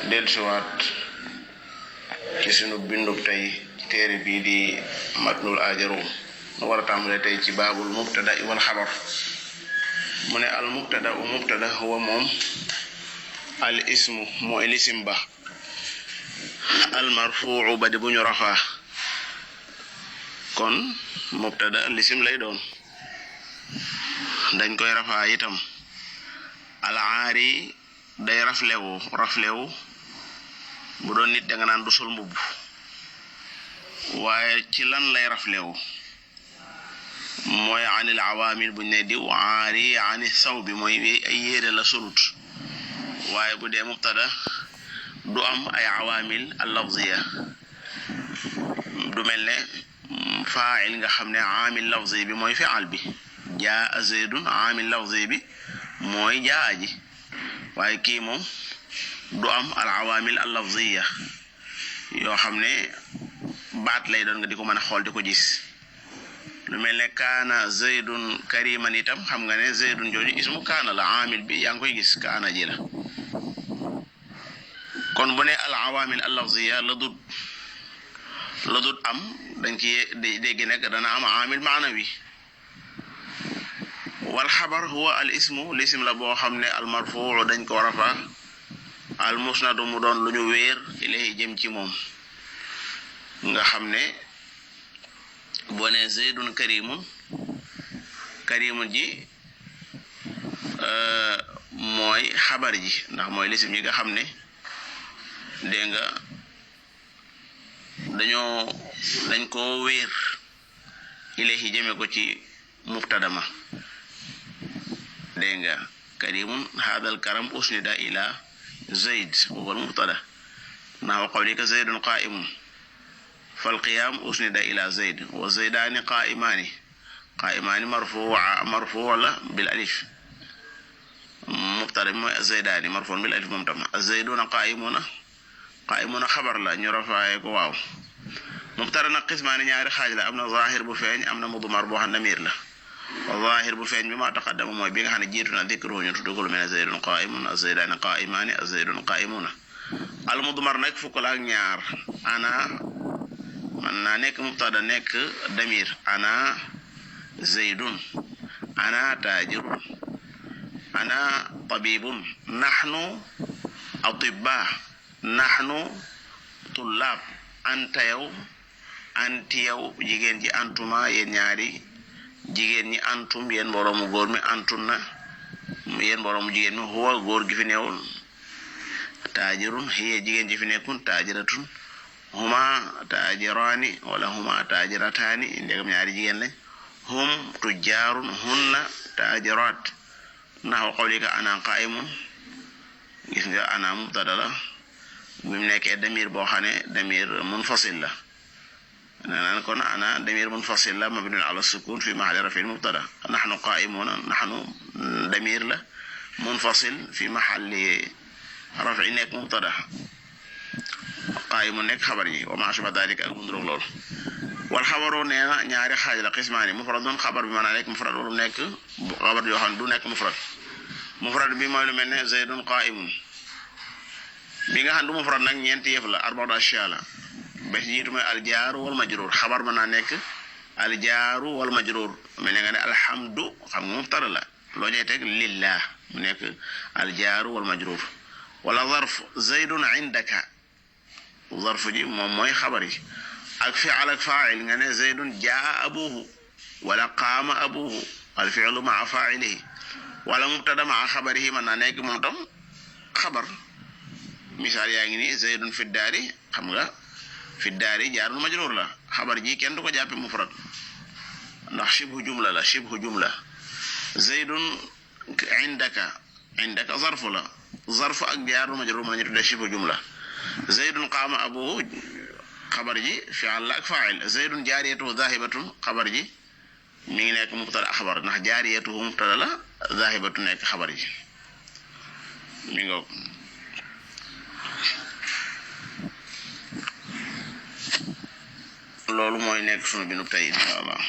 dellusiwaat ci sunu bindub tey téere bii di matnul ajarum nu war a tàmbale tey ci baabul mubtada wal xabar mu ne al mubtada u mubtada huwa moom al ismu mooy lisim ba al marfuu ba di bu ñu rafaa kon mubtada lisim lay doon dañ koy rafaa itam al aari day raflewu bu doon nit da nga naan du sol mbubb waaye ci lan lay raflewu mooy anil awaamil buñ ne diw aari ani saw bi mooy ay yére la solut waaye bu dee mubtada du am ay awaamil al lafziya du mel ne faa'il nga xam ne aamil lafzi bi mooy fi'al bi jaa zaydun aamil lafzi bi mooy jaa ji waaye kii moom du am al awaamil al lafziya yoo xam ne baat lay doon nga di ko mën a xool di ko gis lu mel ne kaana zaydun kariman itam xam nga ne zaydun jooju ismu kaana la aamil bi yaa ngi koy gis kaana ji la kon bu ne al awaamil al lafziya la dut am dañ ci dégg nekk dana am aamil maanawi wal xabar huwa al ismu lisim la boo xam ne al marfuu dañ ko rafa al musnadu mu doon lu ñu wéer ilayhi jëm ci moom nga xam ne boo ne zaydun karimun ji mooy xabar ji ndax mooy lisim yi nga xam ne dégg nga dañ koo wéer ilayhi jëme ko ci mubtada ma dégg nga karimun hadal karam usnida ila zayd huwa al mubtada naxwa qawlika zaydun qa'imun fal qiyam usnida ila zayd wa zaydani qa'imani marfu' la bil alif mubtada bi mooy zaydani marfu' bil alif moom tam zayduna qa'imuna xabar la ñu rafaaye ko waaw mubtada nag qismaani ñaari xaaj la am na zahir bu feeñ am na mudmar boo xam ne damir la wa zahir bu feeñ bi ma taqaddama mooy bi nga xam ne jiitu na dikruhu ñu tuddu ko lu mel ne zaydun qa'imun az-zaydani qa'imani az-zaydun qa'imuna al mudmar nag fukk la ak ñaar ana man naa nekk mubtada nekk damir ana zaydun ana tajirun ana tabibun nahnu atibba nahnu tullab anta yow anti yow jigéen ji antuma yéen ñaari jigéen ñi antum yéen boroomu góor mi antun na yéen boroomu jigéen mi huwa góor gi fi neewul taajirun hiya jigéen ji fi nekkun taajiratun huma taajiraani wala huma taajirataani ndegam ñaari jigéen lañ hum tujjaarun hunna taajiraat naxwa qawlika ana qaa'imun gis nga ana mubtada la bi mu nekkee damir boo xam ne damir munfasil la naan kon ana damir munfasil la mabniun ala sukun fi mahalli raf'in mubtada nahnu qa'imuna nahnu damir la munfasil fi mahalli raf'i nekk mubtada qa'imun nekk xabar yi wa ma ashba dalika ak mundurog lool wal xabaru nee na ñaari xaaj la qismaani mufradun xabar bi mën naa nekk mufrad wala nekk xabar yoo xam ne du nekk mufrad bi mooy lu mel ne zaydun qa'imun bi nga xam du mufrad nag ñeenti yëf la arba'atu ashyaa la ba ci jiitu mooy aljaaru wal majruur xabar mën naa nekk aljaaru wal majruur mel ne nga ne alhamdu xam nga mubtada la loo ñuy teg lillah mu nekk aljaaru wal majruur wala zarf zaydun indaka zarf ji moom mooy xabar yi ak fi'al ak faa'il nga ne zaydun jaa abuhu wala qaama abuhu al fi'lu ma'a faa'ilihi wala mubtada ma'a xabarihi mën naa nekk moom tam xabar misaal yaa ngi nii zaydun fi daari xam nga fi daari jaarun majruur la xabar ji kenn du ko jàppe mufrad ndax shibhu jumla zaydun indaka zarfu la zarfu ak jaarun majruur mën nañu tuddee shibhu jumla zaydun qaama abuhu xabar ji fi'al la ak faa'il zaydun jaariyatuhu zaahibatun xabar ji mi ngi nekk mubtada xabar ndax jaariyatuhu mubtada la zaahibatu nekk xabar ji mi nga loolu mooy nekk sunu bindu tey insha Allah